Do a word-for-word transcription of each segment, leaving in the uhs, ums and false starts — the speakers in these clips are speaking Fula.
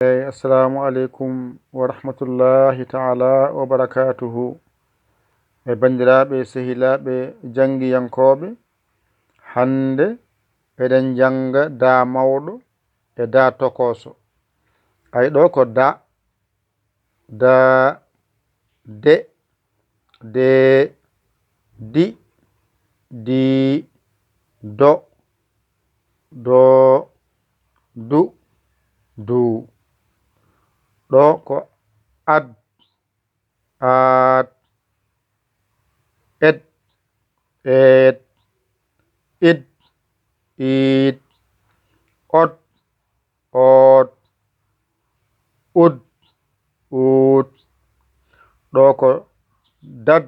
Eyi, assalamu aleykum wa rahmatullahi taala wa barakatuhu. E banndiraaɓe, sehilaaɓe, janngiyankooɓe, hannde eɗen njannga da mawɗo e da tokooso. Ay, ɗo ko da, da, de, de, di, di, do, do, du, du. Ɗo ko ad, aat, et, eet, it, iit, ot, oot, ut, uut. Ɗo ko dat,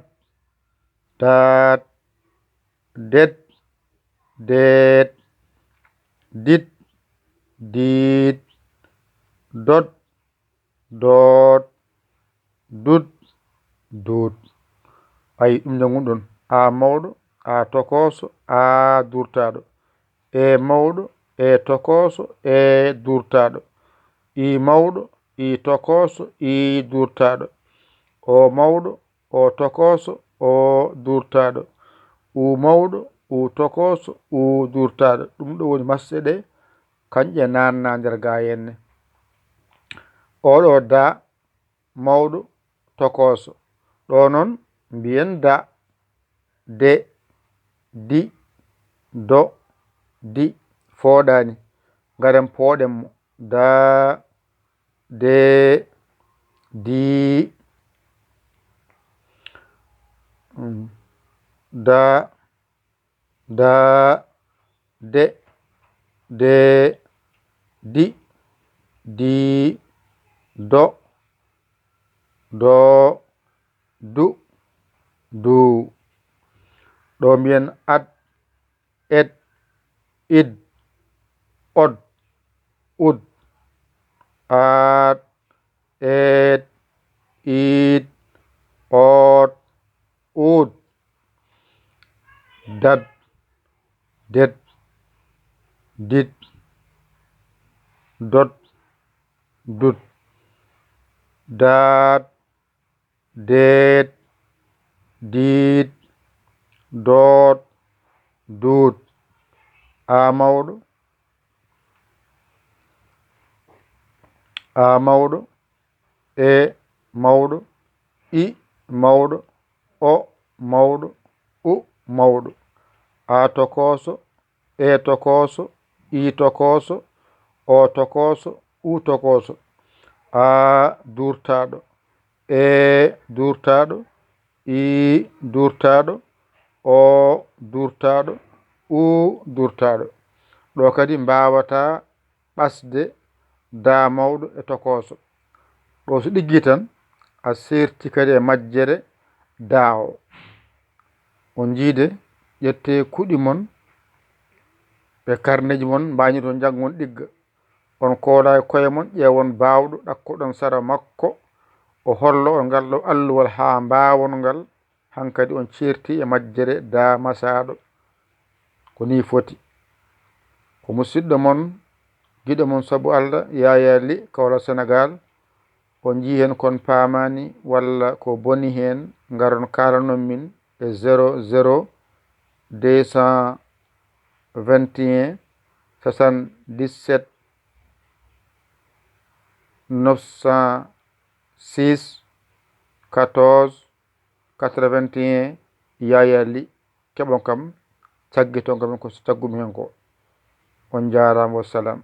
daat, det, deet, dit, diit, dot, doot, dut, duut. Ay, ɗum jannguɗon. A mawɗo, a tokooso, a durtaaɗo. E mawɗo, e tokooso, e durtaaɗo. I mawɗo, i tokooso, i durtaaɗo. O mawɗo, o tokooso, o durtaaɗo. U mawɗo, u tokooso, u durtaaɗo. Ɗum ɗo woni masɗe ɗe, kañƴe naatna nder gaayenne. Oɗo da, mawɗo, tokooso. Ɗo noon mbiyen da, de, di, do, di. Fooɗaani. Ngaren pooɗen mo. Da, de, di. Mm. Da, da, de, de, di, di, do, do, du, du. Ɗo mbiyen at, et, id, od, ud, aat, eet, iit, oot, uut, dat, det, dit, dot, dut, daat, deet, diit, doot, duut. A mawɗo, a mawɗo, e mawɗo, i mawɗo, o mawɗo, u mawɗo. A tokooso, e tokooso, i tokooso, o tokooso, u tokooso. A durtaaɗo, e durtaaɗo, i durtaaɗo, o durtaaɗo, u durtaaɗo. Ɗo kadi mbaawataa ɓasde da mawɗo e tokooso. Ɗo so ɗiggi tan, a seerti kadi e majjere da o. On njiide, ƴettee kuɗi mon e karneji mon, mbañoton, njanngon ɗigga. On koola e koye mon, ƴeewon baawɗo, ɗakkoɗon sara makko, o hollo on ngal ɗo alluwal haa mbaawon ngal hankadi on ceerti e majjere da masaaɗo. Ko nii foti. Ko musiɗɗo mon, giɗo mon sabu Allah, Yaya Ly, Kaolack, Senegal. On njii heen kon paamaani walla ko boni heen, ngaron kaalanon min e zéro zéro deux cent vingt et un soixante-dix-sept neuf cent six quatorze quatre-vingt-un. Yaya Ly, keɓon kam, caggiton kam ko caggumi heen ko. On njaaraama, wassalam.